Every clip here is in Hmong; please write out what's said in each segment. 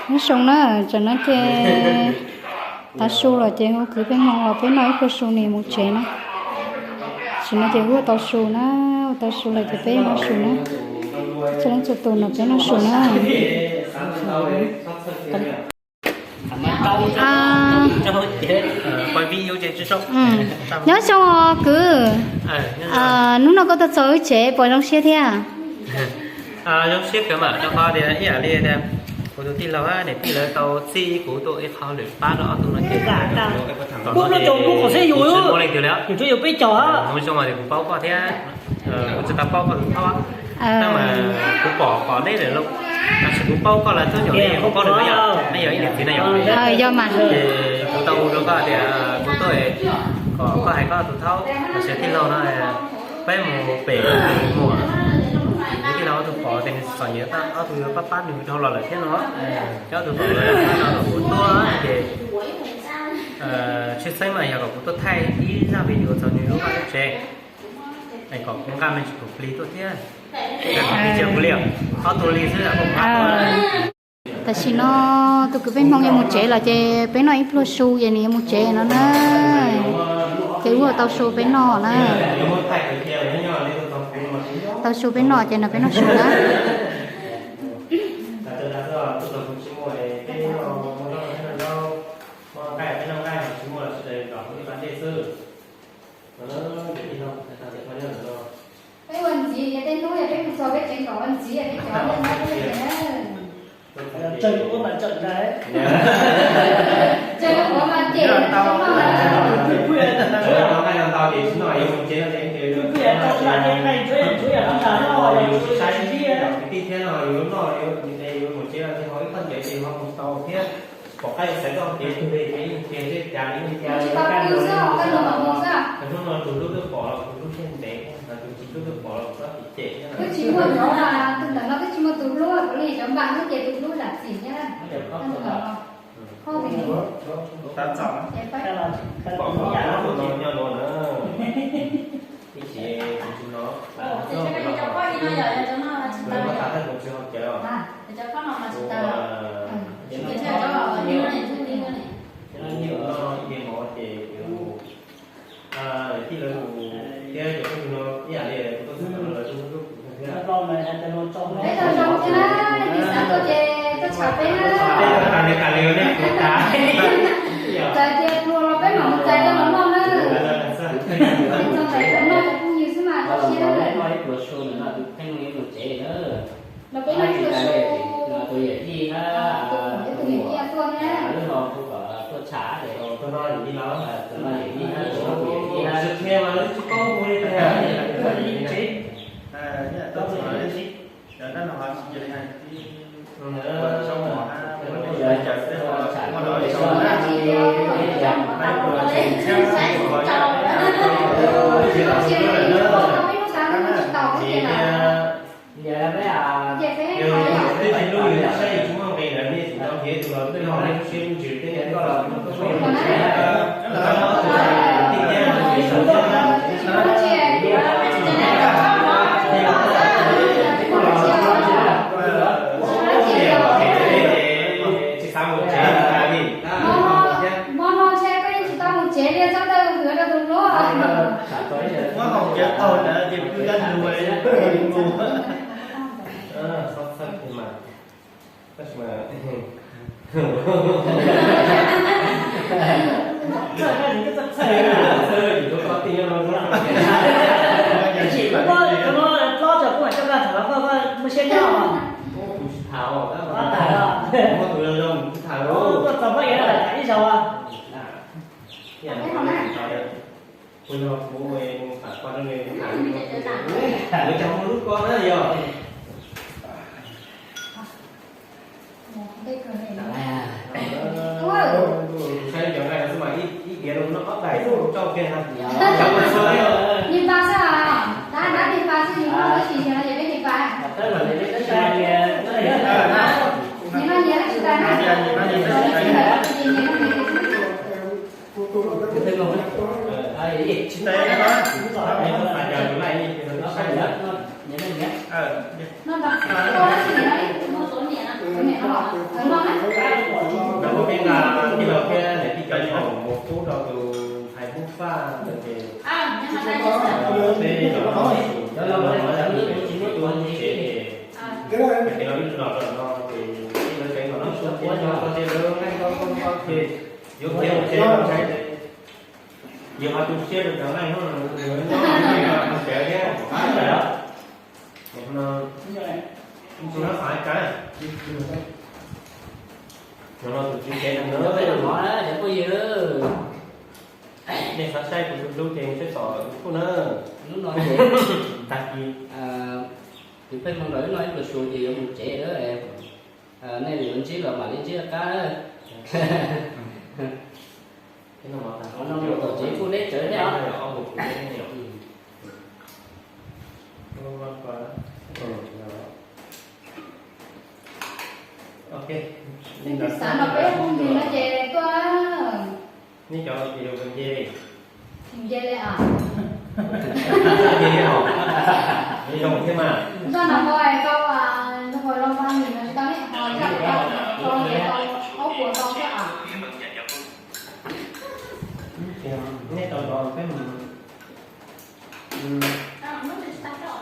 Nyob zoo na, tam no ces tav su lawm ces hu kwv peb hmoob los peb noj ib pluag su nim mus tsev na. Tam no ces ua tau su na, ua tau su lawm ces peb noj su na. Txhua leej txhua tus no peb noj su na. Nyob zoo kwv, hnub no koj tuaj txog wb tsev puas zoo siab thiab? Zoo siab kawg mas, rau qhov tias ib yam li tias kuv tus tij laug niam tij lawv tau txib kuv tuaj ib qho lwm pab rau ob tug no ces kuv tsis muaj leej twg li, kuv zoo tias kuv paub koj thiab, kuv tsis tau paub koj tus thaub, tab mas kuv pom pom neb lawm lauj, tab sis kuv paub koj lawm, twb yog nej yog kuv paub lawm, nej yog ib niam txiv na yom. Yog mas, ces kuv tau hu rau koj tias kuv tuaj, kom koj hais koj tus thaub los sis tij laug no peb mus pem muam, kuv tij laug ob tug pom tias nws txom nyem, ob tug yuav pab pab nws dhau los lawm thiab no, ces ob tug pom lawm no kom kuv tuaj ces tshwj xeeb mas yog kom kuv tuaj thaij ib zaj video txog nws lub vaj lub tsev, es kom kuv nqa me ntsis kuv plig tuaj thiab. Kuv li ob tug li xwb. Tam sim no tus kwv peb hmoob yuav mus tsev lawm ces peb noj ib pluag su ces nws yuav mus tsev no na. Ces ua tau su peb noj na. Tau su peb noj ces no peb noj su na. Peb ua ntxiv, yog tej hnub yog peb mus txog peb tsev nkaum ua ntxiv, peb cov ntawd na. Tsawg ua mas tsawg ntag. Tsawg ua mas ces tau ntau ces tsis noj, yuav mus tsev no ces kuj yog tau lam tej nqaij ntsuav yog ntsuav yog ntag no, yus tsis saib kwv tij thiab no, yus lub noj yus mus tsev no ces ho ib qho ncaws ces ho mus tau thiab. Pom qab yuav xaiv txoj kev twg li, kev yeej tiag zeb cas li yeej tiag. Tsis tau pw xwb, qee los mus xwb. Hnub no tus hlub twb pom los tus hlub thiaj ntev, tus tsis hlub twb pom los tus txob cem cem. Twb tsis muaj cov, tus ntawm no twb tsis muaj tus hlub, kuv li cov npam hnub ces tus hlub zam txim thiab. Pom hnub no nyob no na. Ib tsis tus no, tus no tas thawj tus tsis hau cawv os. Ces no nyiaj no ib hmos ces kuv tij lawv tus thiab cov phooj ywg no ib yam li kuv tuaj txog no lawv kuj hlub kuv thiab. Peb tau zoo thiab na, nej tus xav tuaj ces tuaj tshawb peb na. Peb tau tas li tas li nej kuv tas. Txawm tias pluag los peb mam mus txais coj los noj na. Txog ntawm cov noj cov phooj ywg xwb mas txhob siab na. Los peb noj ib pluag su. Tus yawm yij hab tus yawm yij tuaj thiab. Lub no kuv kom tuaj tsham ces tus no yawm yij los, tus no yawm yij hab tus no kuv yawm yij hab. Tsis qhia mas tsis paub hu li tiag. Yog twb tsis hlub yus saib yus tsis muaj nqis lawm nej tsis tau nrhiav tus los twb yog nej lub siab lub ntsws thiab nej twb txom nyem koj los kuj tsis muaj nqis lawm. Tsis xav mus tsev li. Hmo no ntshe koj yeej tsis tau mus tsev li, txhob tau hwm rau tus hlub. Muab haus cawv taug ntawd ces pw dab ntug li. Muab tus zoo tus tham os. Tuaj txog pab Iav tham ib zaug. Kuv yog kuv mus tham koj, kuv cov muaj lub koj na yog. Saib cov nqaij no xwb mas ib diav no ob daim xwb rau kiag na. Niag pas xwb, dab dab niag pas xwb, yus noj tab sis nyias no ces peb niag pas. Nyias no nyias tab sis tas na. Tsis tas na. No tab sis nyias no, tus niam no, tus niam no, tus niam no. Tij laug thiab niam tij cov nyob mus pub rau tus hais Hmoob Faj ntawd ces peb los mus, cov los mus tsev ces hais tias los ib los rau no ces tij laug tseem los noj su ces nyob txog tias lawv nqaij nkaub nkaub ces yuav khiav mus tsev los ntshai ces yus ho tu siab rau cov nqaij hnub no nws nyob mus tsev thiab. Tus no xav kab, no tus tswv kev no na, cov phooj ywg, nej xav saib kuv tus hlub ces saib tom YouTube na. Hnub no ces tag kis tus pheej moo nrog wb noj ib pluag su ces yuav mus tsev lawm. Nej yuav ntsib los mam li ntsib qab. No mus tom tsev kuj deb tsawv thiab os. Xav mas peb phooj ywg no ces tuaj. Neb cov video nce li. Nce li as. Nce li os. Nce zoo thiab mas. Zaj no hais tau, zoo hais loo pab nws no tsis tau ne, ho zaj tau tau ob puas tau thiab as. Neb tau zov peb mus.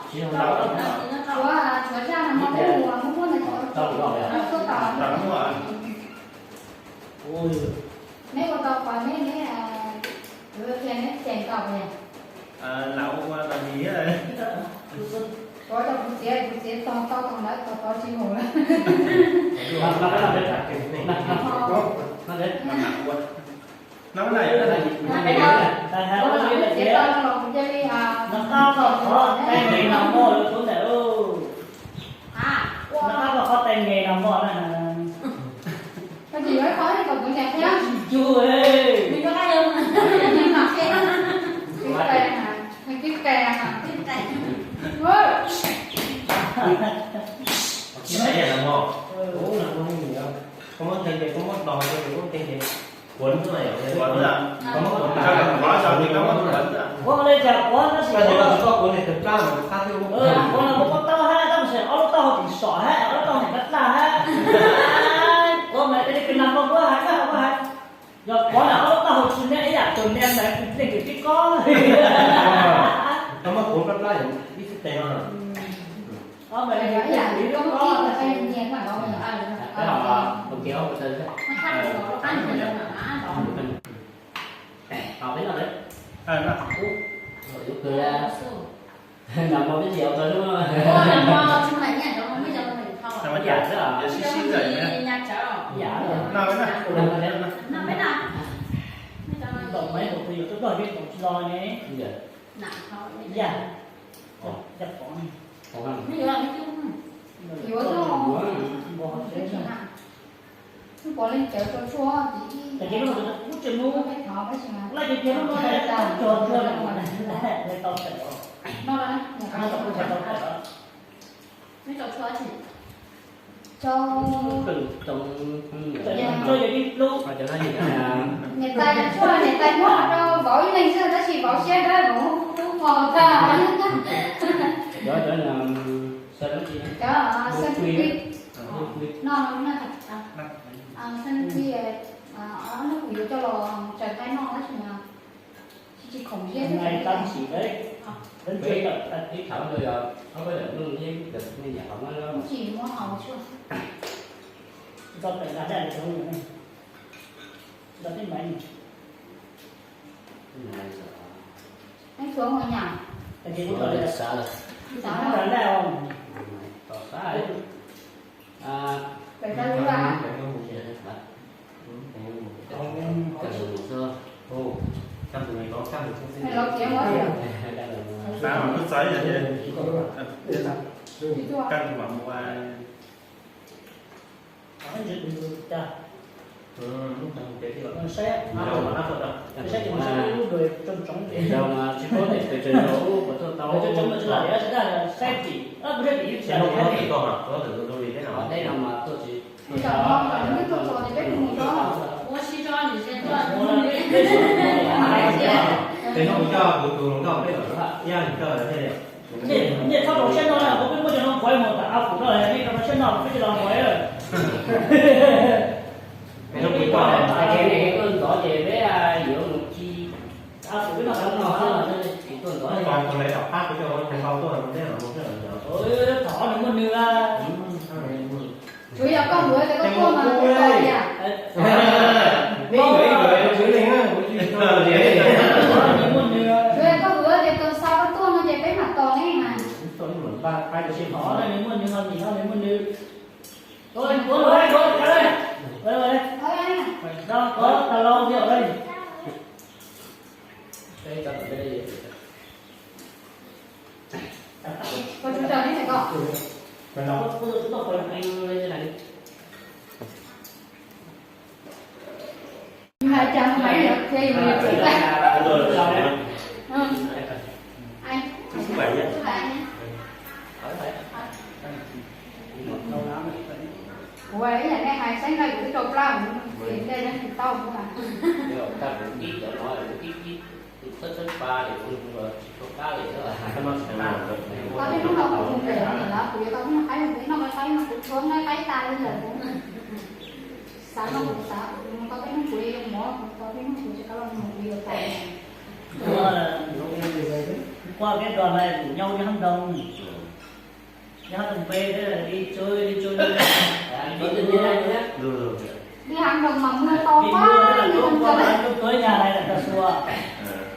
Tshuav, tshuav zaj no peb mus muab muab ntawd tau. Neb ua tau qhov neb, neb, kuv tias neb cem tau tias lam ua tau li. Tshuav rau kuv txiav, kuv txiav tog tau tau ntawd tog tau tsis mus lawm. Nqa qhov tais nqes no mog lawm tub ntawm. Nqa qhov tais nqes no mog na. Tsis muab ntseeg ces koj muab tos ces koj ntseeg ces quav xwb mas yom, quav xwb. Koj muab quav tas, quav li cas quav tab sis koj quav niag tawg plab mas qab thiab. Quav los kuv quav tau hab, tab sis ob lub taub hau tseem som hab, ob lub taub hau tseem daj daj hab. Quav mas li pes nas ko kuv hais, koj hais, koj hais. Yog quav mas ob lub taub hau tsis neb ib yam tug neb ntawd leej twg tib kob. Koj muab quav plab plab yom, ib txhais tes no. Yuav tau, pov leej cawv rau tshuaj, ces ib, ib, ib, ib, ib, ib, ib, ib, ib, no, niam tais tshuaj, niam tais muab rau vauv ib leeg xwb tab sis vauv siab dawb vauv hlub mos tag. Cov xeeb tij, no, xeeb tij, ob hnub kuv yuav coj los tsaws nqaij noj tab sis mas tsis, tsis khoom ziab xwb. Tsis muab haus tshuaj. Neb tshuav ua nyam? Xav lawm. Xav lawm. Pem tau li vas. Los txiav ua tiag. Saib, saib tus saib lub dua tsoom tsoom. Tsis paub tias pes tsawg zaus ub puas tuaj tau. Saib tim, kuv saib tim ib txhia li. Teb no mas tuaj tsis. Ua si tso nim ze tuaj. Tes no kuv coj kuv tus hluas nkauj peb los, ib yam li koj thiaj li. Nyiaj txhob rau siab noj na, kuv peb muab cov no kuav mus tam av pum no, nej rau siab noj peb tsis los kuav. Peb no kuv coj Tsuav yog koj ua tias koj tuaj mas koj tau tiag. Neb yuav ib yuav tus tswv neeg na, kuv tsis tau tias. Tsuav yog koj ua tias tus xa koj tuaj no ces peb mam tos neb mas. Tsis tau ib mam npaj qaib tsis tau. Nws muaj nws ho nim no nws muaj nws. Ôi, ôi, ôi, ôi, ôi. Ôi, ôi. Ôi, ôi. Tao, tao, tao lau rượu đây. Đây, tao ở đây. Con chú chào hết thầy con. Con đọc. Con đọc. Hai trăm mấy rồi, thuê mười triệu. Ừ. Anh. Chúc mừng anh nhé. Ua ib yam nej hais xeeb no kuv twb rau plaub, kuv tias ntej no tsis tau kuv hais. Tau peb hnub no kuv mus pem niam lawv, kuv yuav tau peb hnub qaib mus pem noj qaib, qaib no kuv tshuav nqaij qaib tas li lawm kuv xav no kuv xav kuv tau peb hnub kuv yuav mov, kuv tau peb hnub kuv tsis tau los mus kuv yuav tas. Qua cái đoàn này rủ nhau đi Hang Đồng. Đi Hang Đồng về thế là đi chơi, đi chơi, đi. Đi Hang Đồng mà mưa to quá, đi Hang Đồng là lúc tối nhà này là Tà Xùa.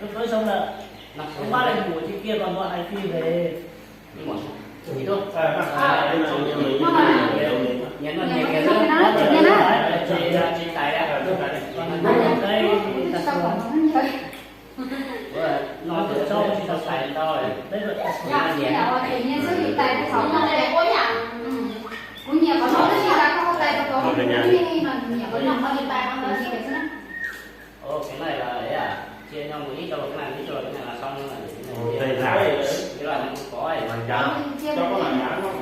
Lúc tối xong là hôm qua là ngủ trên kia còn gọi anh Phi về. Còn Hang Đồng đây, Tà Xùa. Ồ, cái này là ấy à? Chia nhau một ít cho cái này, một ít cho cái này là xong rồi. Ồ, đây là cái này không có ấy. Cho các bạn ngắn không?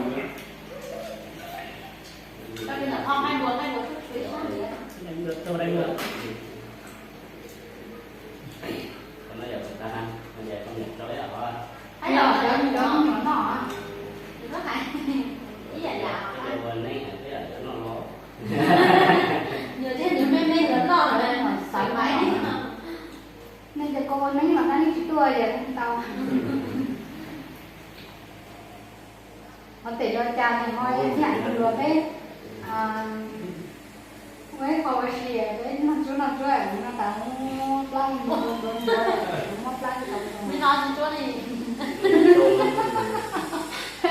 Cho nên là con hai đứa, hai đứa cứ chuối sang nhé. Cái này được, cho đây được. Còn nó giờ ta ăn, nó giờ con nhập cho ấy à? Ai giờ cho nó nó. Nó phải. Ý là dạ. Cái này quên đấy, cái là nó nó. Nhiều thế nhiều mê mê nó nó rồi. Xav maiv. Nej ces koj ua neeb los koj yeej tsis tuaj ces kuv tau. Ho tej zaum cas nws ho yog ib yam li luag peb ua ib qho ua si, peb noj tsuab noj tsuab no tas muab plab muab plab muab plab tau.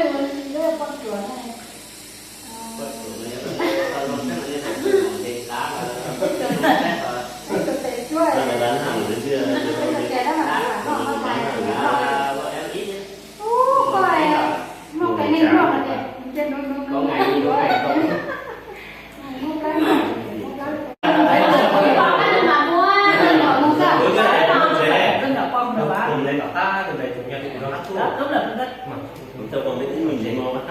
Ua si peb poj ruam ne. Đúng là cũng thích. Tao còn mấy cái mình để ngon lắm.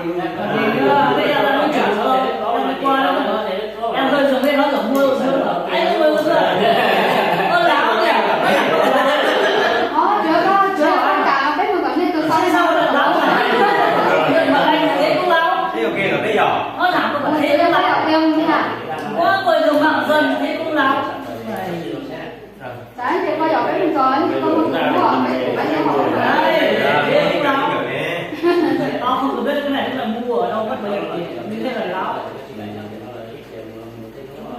Bây giờ tao nói chuyện rồi, tao đi qua đó mà. Em hơi dùng cái đó rồi mua luôn xíu rồi. Ấy, mua luôn xíu rồi. Ơ, láo nhỉ? Ơ, chớ, chớ, chớ, cả bếp mà còn nên từ sau sau rồi láo mà. Mà anh thấy cũng láo. Ví dụ kia là bây giờ. Nó làm tôi thấy nó láo. Có người dùng mạng dần thấy cũng láo. Đấy, thì coi giỏi cái mình rồi, thì con một cũng hỏi, mấy cái bánh nó hỏi. Đấy, thế cũng láo. Tao không cần biết cái này là mua ở đâu, bắt buộc phải như thế là láo.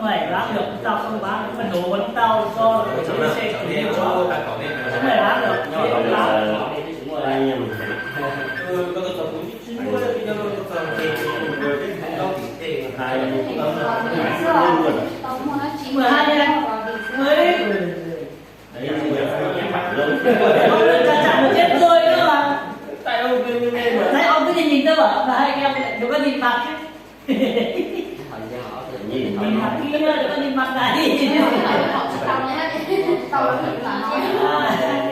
Mày bán được, tao không bán, mày đổ vào tao cho, cho xe của tao. Chúng mày bán được, thế cũng láo. Mười hai đen. Mười. Chả chả một chết rồi nữa mà. Thấy ông cứ nhìn nhìn tôi bảo là hai em lại đừng có nhìn mặt chứ. Nhìn mặt kia, đừng có nhìn mặt này. Tao là cái gì mà nói.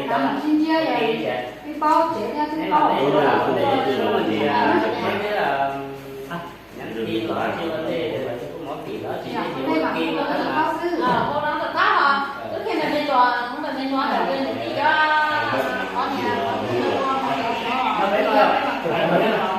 Tao là xin chia vậy. Cái bao chế nha, cái bao. Nhắn tin đó chưa có thể, mà chưa có máu tỉ đó chỉ. Dạ, có thể mà không có gì bác sĩ. Ờ, cô nói thật bác hả? Trước khi mày mệt rồi, không phải mệt nói, phải quên những gì đó. Có nhà, có nhà, có nhà, có nhà. Nó bé thôi. Nó bé thôi.